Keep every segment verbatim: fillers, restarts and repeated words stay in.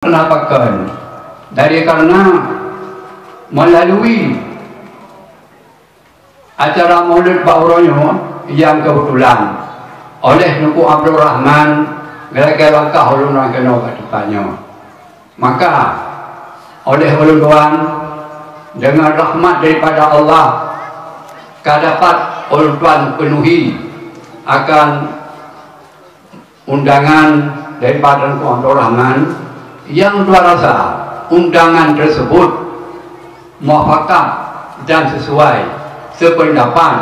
Kenapa kon? Dari karena melalui acara Maulid bak uroe nyoe nyang kebetulan oleh Teungku Abdul Rahman geulakée langkah ulôn nyang keunoe bak teumpat nyoe. Maka oleh ulôn tuan, dengan rahmat daripada Allah, ka dapat ulôn tuan penuhi akan undangan daripada Teungku Abdul Rahman nyang ulôn rasa undangan tersebut muafakat dan sesuai sependapat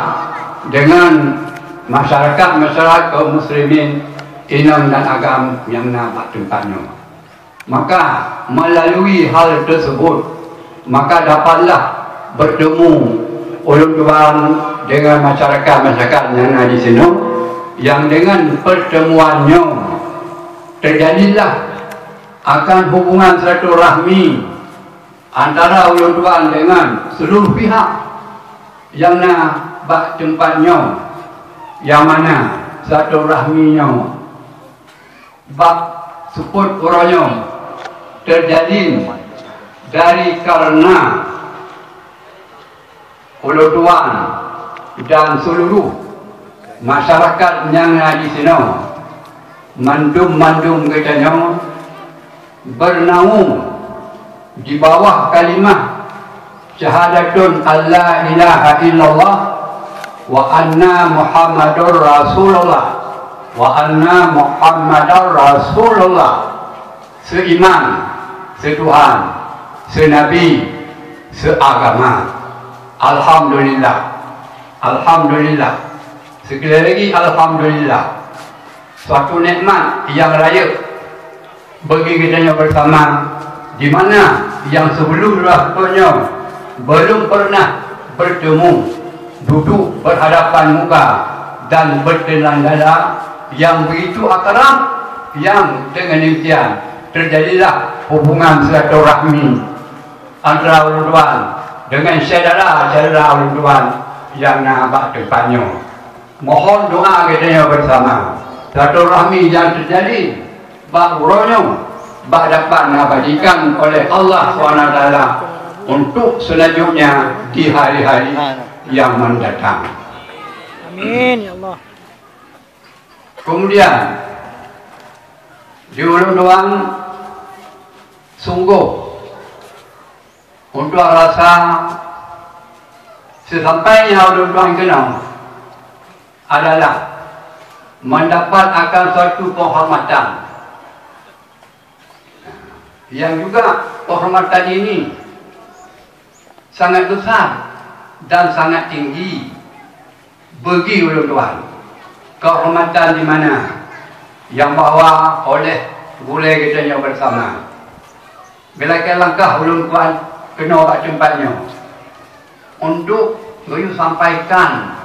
dengan masyarakat-masyarakat kaum muslimin inong dan agam nyang na bak teumpat nyoe. Maka melalui hal tersebut, maka dapatlah bertemu ulôn tuan dengan masyarakat-masyarakat nyang na di sinoe, nyang dengan pertemuan nyoe terjadilah akan hubungan silaturahmi antara ulôn tuan dengan seluruh pihak nyang na bak teumpat nyoe, nyang mana silaturahmi nyoe bak seupôt uroe nyoe terjadi dari karena ulôn tuan dan seluruh masyarakat nyang na di sinoe, mandum-mandum geutanyoe bernaung di bawah kalimah syahadatun alla ilaha illallah wa anna Muhammadur Rasulullah, wa anna Muhammadar Rasulullah, seiman, setuhan, senabi, seagama. Alhamdulillah. Alhamdulillah. Sekali lagi alhamdulillah. Suatu nikmat nyang rayeuk bagi geutanyoe bersama, di mana nyang sebelum rasa nyoe belum pernah bertemu, duduk berhadapan muka dan berkenan dada yang begitu akrab, yang dengan demikian terjadilah hubungan silaturahmi antara ulôn tuan dengan syedara-syedara ulôn tuan nyang na bak teumpat nyoe. Mohon doa geutanyoe bersama. Silaturahmi nyang terjadi bak uroe nyoe, bak dapat diabadikan oleh Allah Subhanahu Wa Taala untuk selanjutnya di hari-hari yang mendatang. Amin, ya Allah. Kemudian, di ulôn tuan sungguh untuk rasa sesampainya ulôn tuan keunoe adalah mendapat akan suatu penghormatan yang juga penghormatan ini sangat besar dan sangat tinggi bagi ulôn tuan. Kehormatan di mana yang bahwa oleh gurée geutanyoe bersama. Geulakée langkah ulôn tuan keunoe bak teumpat nyoe untuk geuyue sampaikan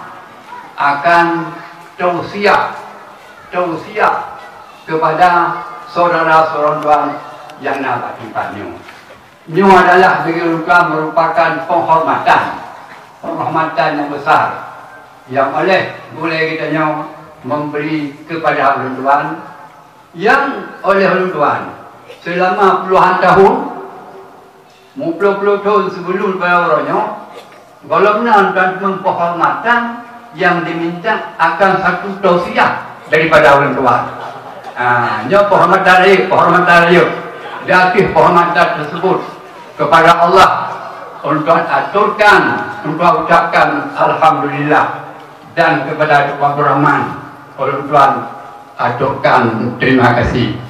akan tausiah, tausiah kepada saudara-saudara tuan yang na bak teumpat nyoe. Nyoe adalah bagi ulôn tuan merupakan penghormatan, penghormatan yang besar yang oleh gurée geutanyoe memberi kepada ulôn tuan, yang oleh ulôn tuan selama puluhan tahun, muploh-ploh thon sebelum pada uroe nyoe, gohlom nan dan penghormatan yang diminta akan satu tausiah daripada ulôn tuan. Ha, nyoe penghormatan rayeuk, penghormatan rayeuk. Di atas penghormatan tersebut kepada Allah, ulôn tuan aturkan, ulôn tuan ucapkan alhamdulillah, dan kepada Teungku Abdul Rahman, ulôn tuan aturkan terima kasih.